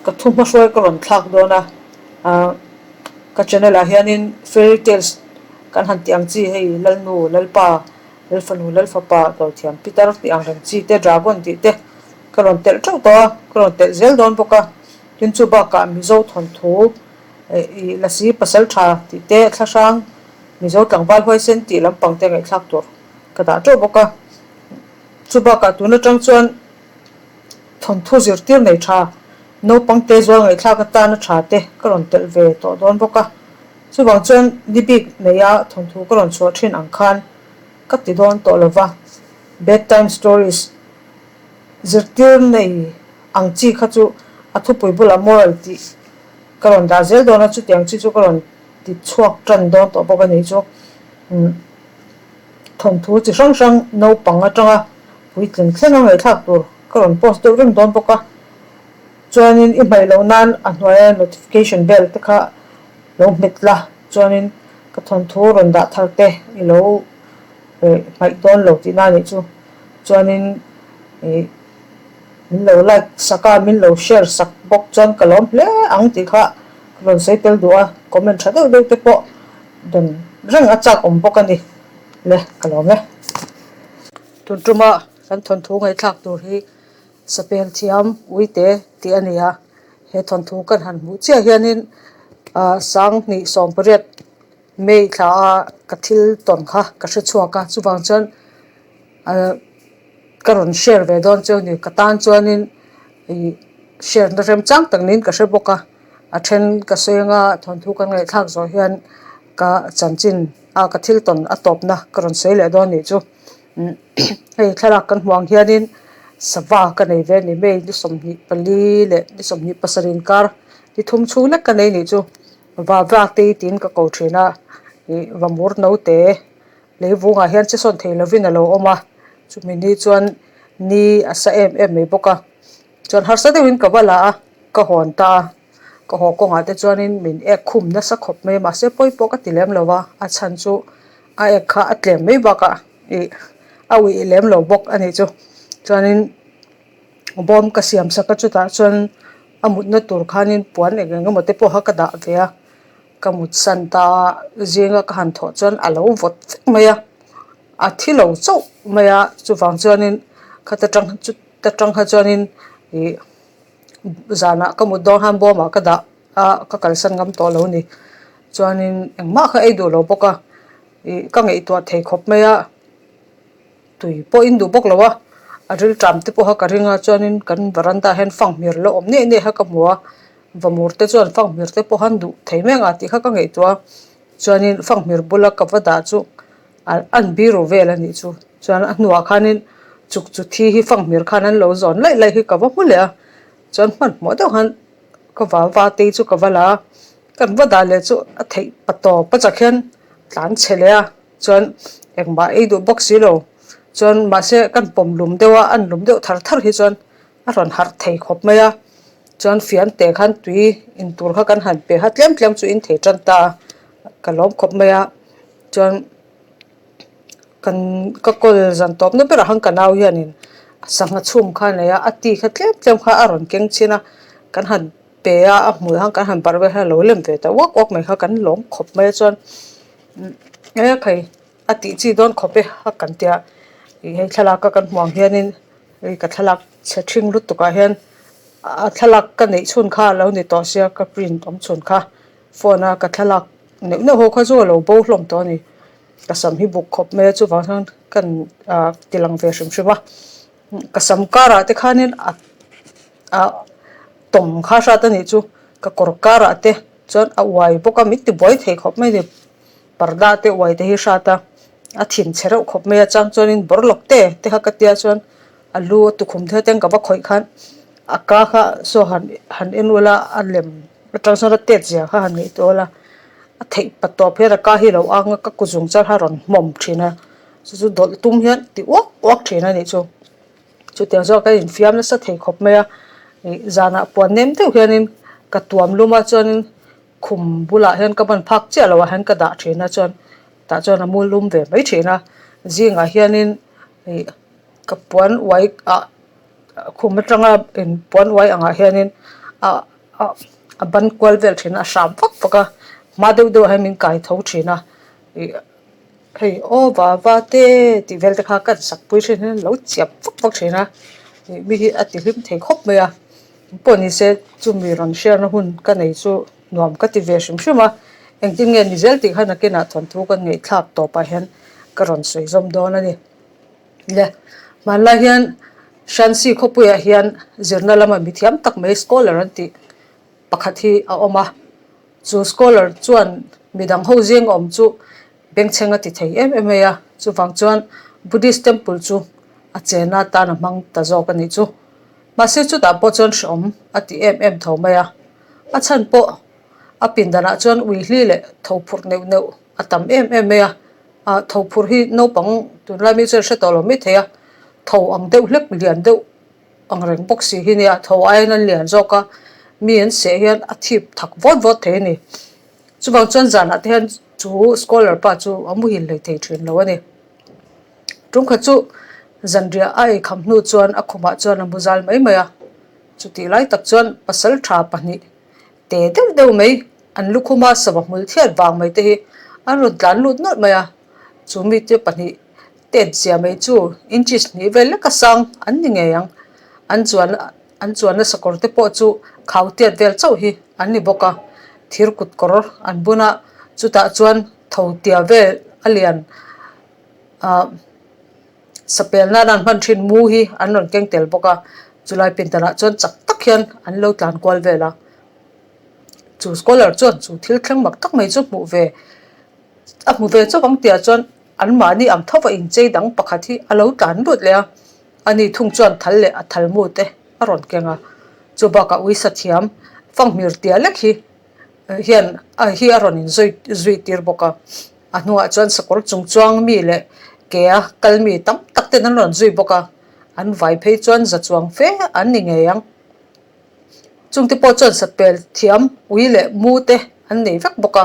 Ka thu hmahruai ka rawn thlak dawn a, ka channel ah hianin fairy tales kan han tih ang chi hei Lalnu, Lalpa, Lalfanu, Lalfapa, Dawithiam Pitar tih ang reng chi te, Dragon tih te ka rawn telh teuh tawh a, ka rawn telh zel dawn bawk a. Tin chu bakah Mizo thawnthu ih Lasi Pasal Tha tih te, Thlahrang Mizo Tlangval Huaisen tih lampang te ngaihthlak tur ka dah teuh bawk a. Chu bakah tun atang chuan Thawnthu zirtir nei tha, naupang te zual ngaihthlak atana tha te ka rawn telh ve tawh dawn bawk a. Chuvang chuan ni bik neia thawnthu ka rawn chhuah thin ang khan ka ti dawn tawh lo va, Bedtime stories zirtir nei ang chi kha chu a thupui bulah moral tih ka rawn dah zel dawn a, chutiang chi chu ka rawn ti chhuak tan dawn tawh bawk a ni chu. Thawnthu chi hrang hrang naupang atanga puitling thleng a ngaihthlak tur ka rawn post deuh reng dawn bawk a, chuanin i hmaih loh nan a hnuaia notification bell te kha lo hmet la, chuanin ka thawnthu rawn dah thar te i lo hmaih dawn lo tihna a nih chu, chuanin ih min lo like sak a, min lo share sak bawk chuan ka lawm hle ang tih kha ka rawn sawi tel duh a, comment tha deuh deuh te pawh dawn reng a chak awm bawk a ni le ka lawm e. Tun tuma kan thawnthu ngaihthlak tur hi Sapel thiam Uite tih a ni a, he thawnthu kan han hmuh chiah hianin ah sanghnih sawmpariat May thla a ka thil tawn kha ka hre chhuak a, chuvang chuan ah ka rawn share ve dawn chu a ni, ka tan chuanin ih share na remchang tak niin ka hre bawk a, a then ka sawi anga thawnthu kan ngaihthlak zawh hian ka chanchin a ka thil tawn a tawpna ka rawn sawi leh dawn nih chu. Hei thlalak kan hmuh ang hianin sava ka nei ve a ni mai ni 24 leh ni 27 inkar ni thum chhung lek ka nei nih chu vava te tiin ka ko thin a ih vamur naute leivungah hian che sawn thei lovin a lo awm a chumi ni chuan ni a sa em em mai bawk a chuan harsa deuhin ka va la a ka hawn ta a. Ka haw kawngah te chuanin min ek khum nasa khawp mai a mahse pawi pawh ka ti lem lo va a chhan chu a ek kha a tlem mai bakah ih a uih lem lo bawk a nih chu chuanin bawm ka siam sak a chutah chuan a mutna tur khanin puan eng eng emaw te pawh kha ka dah ve a ka mut san ta a zinga ka han thawh chuan a lo vawt vek mai a a thi lo chauh mai a chuvang chuanin khata tang chuta tang kha chuanin ih. Zanah ka mut dawn khan bawmah ka dah a ka kalsan ngam tawh lo a ni. Chuanin engmah kha ei duh lo bawk a, ih ka ngaihtuah thei khawp mai a, tui pawh in duh bawk lo a, a rilṭam te pawh kha ka ring a, chuanin kan varanda ah hian fanghmir la awm niaih niaih kha ka hmu a, vamur te chuan fanghmir te pawh khan duh thei mai ang a tih kha ka ngaihtuah a, chuanin fanghmir bula ka va dah chu a an biru vel a nih chu. Chuan a hnuah khanin chuk chu thi hi fanghmir khan an lo zawn laih laih hi ka va hmu leh a, chuan hmanhmawh deuh khan ka va va tei chu ka va la a, kan va dah leh chu a theih pa tawp a chak hian tlan chhe leh a, chuan engmah ei duh bawk si lo, chuan mahse kan pawm lum deuh a, an lum deuh thar thar hi chuan a rawn harh thei khawp mai a, chuan fian teh khan tui in tur kha kan han pe kha tlem tlem chu in thei tan ta a, ka lawm khawp mai a, chuan. Kan ka kawl zan tawp na berah khan ka nau hianin sangha chhum kha a nei a, a ti kha tlem tlem kha a rawn keng chin a, kan han pe a, a hmuh khan kan han barh vel khan a lo lem ve ta uak uak mai kha kan lawm khawp mai a chuan e khai a tih chi dawn khawp e a kan tia ih hei thlalak a kan hmuh ang hianin hei ka thlalak chhe ṭhing lutuk ah hian a thlalak ka neih chhun kha a lo ni tawh sia ka print awm chhun kha phone a ka thlalak neuh neuh ho kha chu a lo bo hlawm tawh a ni. Ka sam hi buk khawp mai a chuvang chuan kan ah ti lang ve hrim hrim a ka sam karah te khanin a ah tawm kha hrat a nih chu ka kawr karah te chuan a uai bawk a min ti buai thei khawp mai a ni parda te uai te hi hrat a a thin chhe reuh khawp mai a chang chuanin bawr lawk te te kha ka tia chuan a lu a tukhum theuh ten ka va khawih khan a ka kha saw han han en ula a lem atang sawn a tet zia kha han ngaihtuah ula a theih pa tawp hian a ka hi lo ang a ka kut zung char kha a rawn hmawm thin a chu chu dawlh tum hian ti uak uak thin a nih chu chutiang chuan ka infiam nasa thei khawp mai a ih zanah puan nem deuh hianin ka tuam lum a chuanin khum bulah hian ka ban phak chiah loh ah hian ka dah thin a chuan tah chuan a mu lum ve mai thin a zingah hianin ih. Ka puan uai ah khum atanga in puan uai angah hianin ah a ban kual vel thin a a hram vak vak a hma deuh deuh ah hian min kai tho thin a ih hei aw va va te tih vel te kha ka sak pui thin hian a lo chiap vak vak thin a ih mi hi a ti hlim thei khawp mai a pawh ni se chumi rawn hriatna hun ka nei chu nuam ka ti ve hrim hrim a engtin nge ni zel tih kha nakinah thawnthu kan ngaihthlak tawpah hian ka rawn sawi zawm dawn a ni. Le hmanlai hian Shanxi khawpuiah hian zirna lama mithiam tak mai scholar an tih pakhat hi a awm a, chu scholar chuan midang ho zing awm chu bengchheng a ti thei em em mai a, chuvang chuan Buddhist temple chu a chena atan a hmang ta zawk a nih chu. Mahse chutah pawh chuan hrehawm a ti em em tho mai a, a chhan pawh a pindanah chuan uihli leh tho phurh neuh neuh a tam em em mai a. Ah tho phurh hi naupang tunlai mi chuan hre tawh lo mai thei a, tho ang deuh hlek lian deuh ang reng bawk si hi nia tho aiin an lian zawk a, mi an seh hian a thip thak vawt vawt thei a ni. Chuvang chuan zanah te hian chu scholar pa chu a muhil hlei thei thin lo a ni. Tungkhat chu zanriah a eikham hnu chuan a khumah chuan a mu zal mai mai a, chutih lai tak chuan pasal tha pahnih Te deuh deuh mai, an lukhuma sava hmul thiat vang mai te hi an rawn tlan lut nawlh mai a, chu mite pahnih tet zia mai chu inches hnih vel leka sang an ni ngei ang. An chuan an chuanna sakawr te pawh chu khau tiat vel chauh hi an ni bawk a, thir kut kawr an bun a, chutah chuan tho tia vel a lian ah. Sapel nan an hman thin mu hi an rawn keng tel bawk a, chulai pindanah chuan chak tak hian an lo tlan kual vel a. Chu scholar chuan chu thil thleng mak tak mai chu hmuh ve a hmu ve chauh ang tihah chuan anmahni ang tho va inchei dang pakhat hi a lo tlan lut leh a, ani thung chuan thal leh a thal mu te a rawn keng a. Chu bakah uisa thiam fanghmir tia lek hi hian hi a rawn inzui zui tir bawk a. A hnuah chuan sakawr chung chuang mi leh ke a kal mi tam tak ten an rawn zui bawk a, an vai phei chuan za chuang fe an ni ngei ang. Chungte pawh chuan satpel thiam ui leh mu te an nei vek bawk a,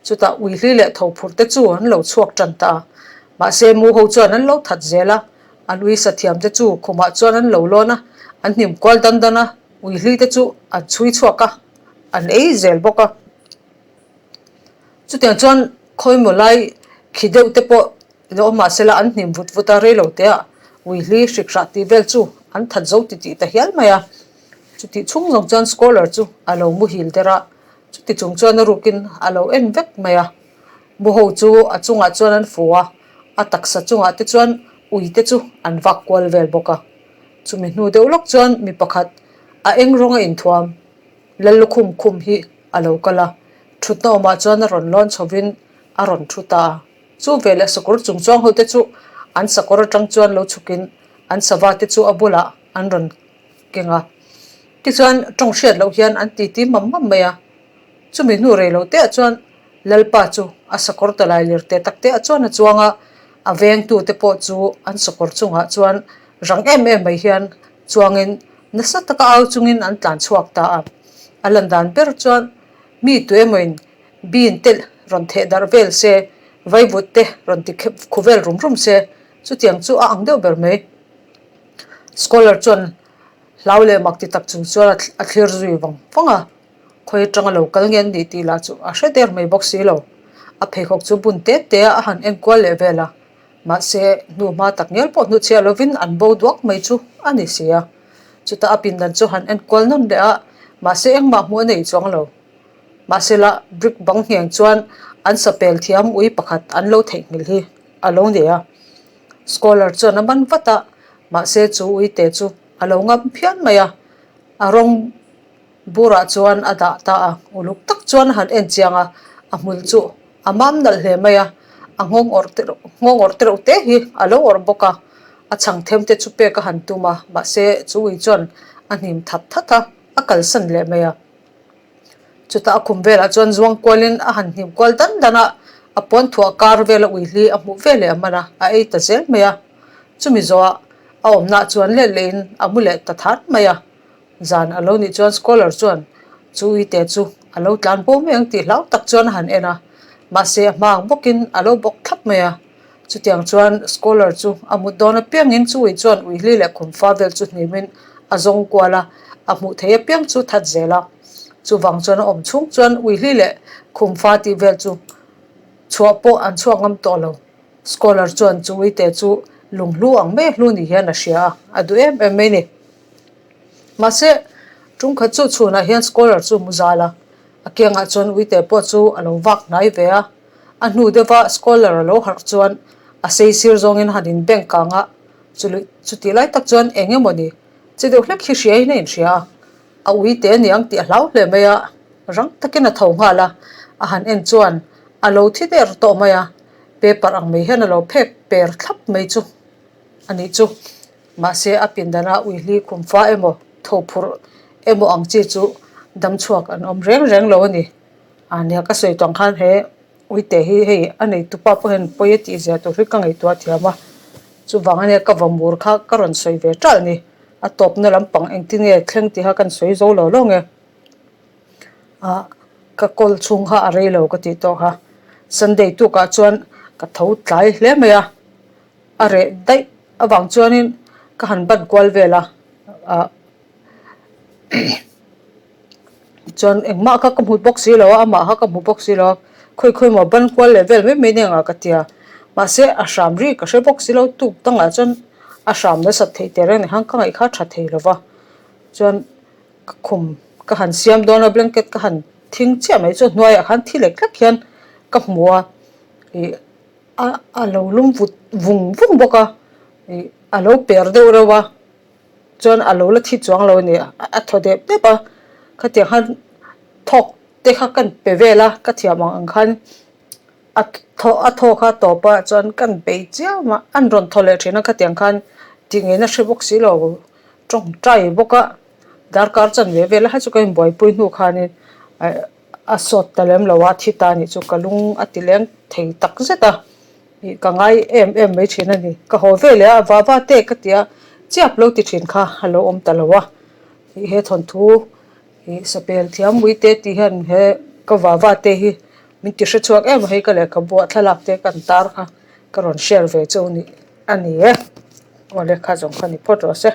chutah ui hli leh tho phur te chu an lo chhuak tan ta a. Mahse mu ho chuan an lo that zel a, an ui sathiam te chu khumah chuan an lo lawn a, an hnim kual dan dan a, ui hli te chu an chhui chhuak a, an ei zel bawk a. Chutiang chuan khawimaw lai khi deuh te pawh lo awm mahsela an hnim vut vut a, reilo te ah uihli hrik hrah tih vel chu an that zo ti tih ta hial mai a. Chutih chhung zawng chuan scholar chu a lo muhil der a, chuti chung chuan a rukin a lo en vek mai a. Mu ho chu a chungah chuan an fu a, a taksa chungah te chuan ui te chu an vak kual vel bawk a. Chumi hnu deuh lawk chuan mi pakhat a eng rawng a inthuam. Lallukhum khum hi a lo kal a, thutna awmah chuan a rawn lawn chhovin a rawn thu ta a. Chu veleh sakawr chung chuang hote chu an sakawr atang chuan lo chhukin an sava te chu a bulah an rawn keng a. Tichuan tawng hriat loh hian an titi mam mam mai a. Chumi hnu rei lo teah chuan Lalpa chu a sakawr tawlai lir te tak teah chuan a chuang a, a vengtute pawh chu an sakawr chungah chuan rang em em mai hian chuangin nasa taka au chungin an tlan chhuak ta a. A lan dan ber chuan mi tuemawin bean te rawn theh darh vel se, vaivut te rawn ti khu vel rum rum se, chutiang chu a ang deuh ber mai. Scholar chuan hlau leh mak ti tak chung chuan a thlir zui vang vang a, khawi atanga lo kal nge an nih tih lah chu a hre der mai bawk si lo. A pheikhawk chu bun te te a han enkual leh vel a. Mahse, hnuhma tak ngial pawh hnuchhiah lovin an bo duak mai chu a ni si a. Chutah a pindan chu han enkual nawn leh a, mahse engmah hmuh a nei chuang lo. Mahsela, brick bang ngheng chuan an sapel thiam ui pakhat an lo theihnghilh hi a lo nei a. Scholar chuan a man vat a, mahse chu uite chu a lo ngam phian mai a, a rawng Burah chuan a dah ta a, uluk tak chuan a han en chiang a, a hmul chu a mam nalh hle mai a, a nghawng awrh te reuh nghawng awrh te reuh te hi a lo awrh bawk a, a chhang them te chu pek a han tum a, mahse chu ui chuan a hnim that that a, a kalsan leh mai a. Chutah a khum velah chuan zuang kualin a han hnim kual dan dan a, a puan thuah kar vela ui hli a hmuh veleh a man a, a ei ta zel mai a. Chumi zawhah a awmnaah chuan let lehin a mu leh ta than mai a. Zan a lo nih chuan scholar chuan chu uite chu a lo tlan bo mai ang tih hlau tak chuan a han en a, mahse a hma ang bawkin a lo bawk thlap mai a. Chutiang chuan scholar chu a mut dawn apiangin chu ui chuan uihli leh khumfa vel chu hnimin a zawng kual a, a hmuh theih apiang chu that zel a. Chuvang chuan a awm chhung chuan uihli leh khumfa tih vel chu chhuah pawh an chhuak ngam tawh lo. Scholar chuan chu uite chu lunghlu ang mai a hlu ni hian a hria a, a duh em em mai ni. Mahse, ṭumkhat chu chhunah hian Scholar chu mu zal a, a kiangah chuan uite pawh chu a lo vak hnai ve a. A hnu deuha Scholar a lo harh chuan a sei sir zawngin a han inbeng kang a, chutih lai tak chuan eng emaw ni chi deuh hlek hi hriain a inhria a. A uite a ni ang tih a hlau hle mai a, rang takin a tho nghal a, a han en chuan a lo thi der tawh mai a, paper ang mai hian a lo phek per thlap mai chu a nih chu. Mahse a pindana uihli khumfa emaw tho phurh emaw ang chi chu dam chhuak an awm reng reng lo a ni. A nia ka sawi tawng khan he uite hi hei a nei tupa pawh hian pawi a tih zia tur hi ka ngaihtuah thiam a, chuvang ania ka vamur kha ka rawn sawi ve ṭalh a ni. A tawpna lampang engtin nge thleng tih kha kan sawi zo lo lo nge. Ah ka call chhung kha a rei lo ka tih tawh kha. Sunday tukah chuan ka tho tlai hle mai a, a reh daih avang chuanin ka han ban kual vel a, ah chuan engmah kha ka hmu bawk si lo a, amah kha ka hmu bawk si lo a, khawi khawi maw ban kual leh vel mai mai nia nga ka ti a, mahse a hram ri ka hre bawk si lo tuk dangah chuan a hram nasat theih teh reng ni khan ka ngaih kha tha thei lo va, chuan. Ka khum ka han siam dawn a blanket ka han thing chiah mai chu hnuaiah khan thi lek lek hian ka hmu a ih a a lo lum vut vung vung bawk a ih a lo per deuh reuh a chuan a lo la thi chuang lo a ni a thaw dep dep a khatiang khan thawk te kha kan pe vel a ka thiam ang ang khan a thaw a thaw kha tawp a chuan kan bei chiam a an rawn thaw leh thin a khatiang khan tih ngei na hre bawk si lo tawngtai bawk a. Darkar chanve vel a kha chu ka inbuaipui hnu khanin a sawt ta lem lo a, thi ta nih chu ka lung a ti leng thei tak zet a, ih ka ngai em em mai thin a ni. Ka haw ve leh a, va va te ka ti a, chiap lo ti thin kha a lo awm ta lo a, ih he thawnthu ih sapel thiam mui te tih hian he ka va va te hi min ti hre chhuak em a, hei ka lehkhabu ah thlalak te kan tar kha ka rawn share ve chu a ni e, aw lehkha zawng kha ni phawt rawh se.